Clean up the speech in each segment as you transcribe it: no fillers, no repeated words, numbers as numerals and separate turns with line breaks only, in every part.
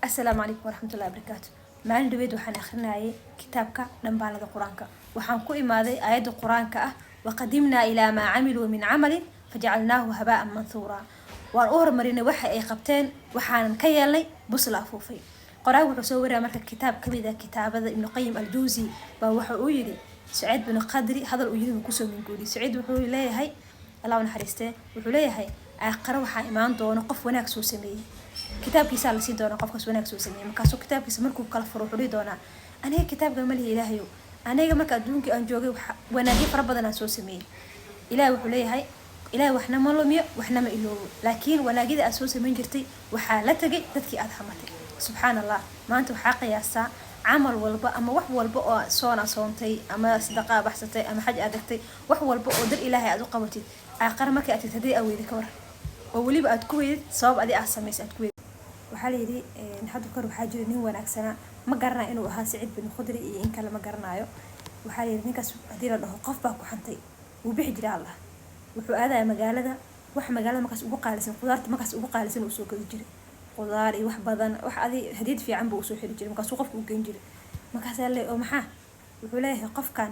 Asalaamu calaykum waraxmatullahi wabarakaatu. Maalin dhaweed waxaan akhrinayay kitaabka Dhambaalada Qur-aanka. Waxaan ku imaaday aayadda Qur-aanka ah: "وقدمنا إلى ما عملوا من عمل فجعلناه هباء منثورا." Waan u horumarinay waxa ay qabteen, waxaanan ka yeelnay bus la afuufay. Qoraag wuxuu soo waraya marka kitaab kamid ah kitaabada Ibnu Qayim Aljawsi baa waxa uu yidhi Saciid bin Qadri hadal uu yidhi buu kusoo minguuriyey. Saciid wuxuu leeyahay, Allah u naxariistee, wuxuu leeyahay: aakhare waxaa imaan doona qof wanaag soo sameeyey, kitaabkiisaa lasii doonaa qofkaas wanaag soo sameeyey. Markaasuu kitaabkiisa markuu kala furo wuxuu dhihi doonaa: "Aniga kitaabka ma lihi, Ilaahayow. Aniga marka adduunkii aan joogay wanaagyo fara badan aan soo sameeyey." Ilahay wuxuu leeyahay: "Ilahay waxna ma lumiyo, waxna ma iloobo, laakiin wanaagyada aad soo sameyn jirtay waxaa la tegay dadkii aad xamatay." Subxaan Allah. Maanta waxaa qiyaastaa camal walba ama wax walba oo soona soontay ama sadaqaa baxsatay ama xaj aad tagtay, wax walba oo dar Ilaahay aad u qabatid, aaqara markay aad tagtid haddii aad weyda, ka war oo weliba aad ku weydid sabab adi aad samaysay aad ku weydid. Waxaa la yidhi hadda kahor waxaa jira nin wanaagsanaa. Ma garanayo inuu ahaa Saciid bin Khudri iyo in kale, ma garanayo. Waxaa la yidhi ninkaas haddii la dhaho qof baa ku xantay, wuu bixi jira. Allah, wuxuu aadaya magaalada, wax magaalada markaas ugu qaalisan, qudaarta markaas ugu qaalisan uu soo gadi jiray, qudaar iyo wax badan, wax adi hadiid fiican buu usoo xiri jiray. Markaasuu qofka u geyn jiray. Markaasaa le oo maxaa wuxuu leeyahay: "Qofkan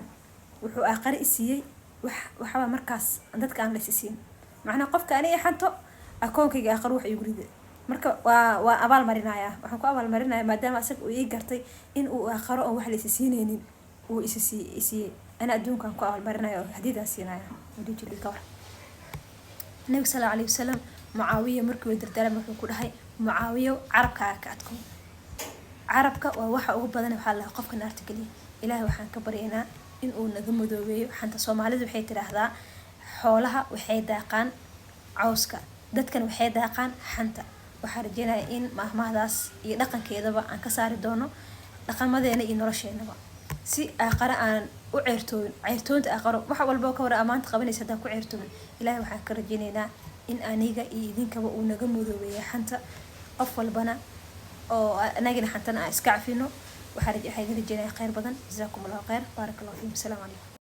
wuxuu aaqare i siiyey wax waxaba markaas dadka aan la isiin." Macnaha qofka ani xanto akoonkayga aaqare wax iigu rida. Marka waa abaal marinaya, waxaan ku abaal marinaya maadaama asaga uu ii gartay in uu aaqaro oon wax la isi siineynin uu isi isiiyey, ana adduunkan ku abaal marinaya oo hadiidaan siinaya, uu dhihi jiray. Ka war Nabiga sal allahu alayhi wasalam Mucaawiya markii uu dardaarmay wuxuu ku dhahay: "Mucaawiyo, carabkaaga ka adkow. Carabka waa waxa ugu badan waxaa lahaa qofka naarta geliya." Ilaahay waxaan ka baryaynaa in uu naga madoobeeyo xanta. Soomaalidu waxay tidhaahdaa: xoolaha waxay daaqaan cawska, dadkan waxay daaqaan xanta. Waxaan rajeynaya in maahmaahdaas iyo dhaqankeedaba aan ka saari doono dhaqamadeena iyo nolosheenaba, si aaqare aan u ceertoobin. Ceertoonta aaqaro wax walba ka war amaanta qabanaysa haddaan ku ceertoobin. Ilaahay waxaan ka rajeyneynaa in aniga iyo idinkaba uu naga madoobeeyo xanta, qof walbana oo anagina xantana aan iska cafino. Waxaan idin rajeynaya khayr badan. Jazaakum Allahu khayr, baaraka Allahu fiikum. Asalaamu calaykum.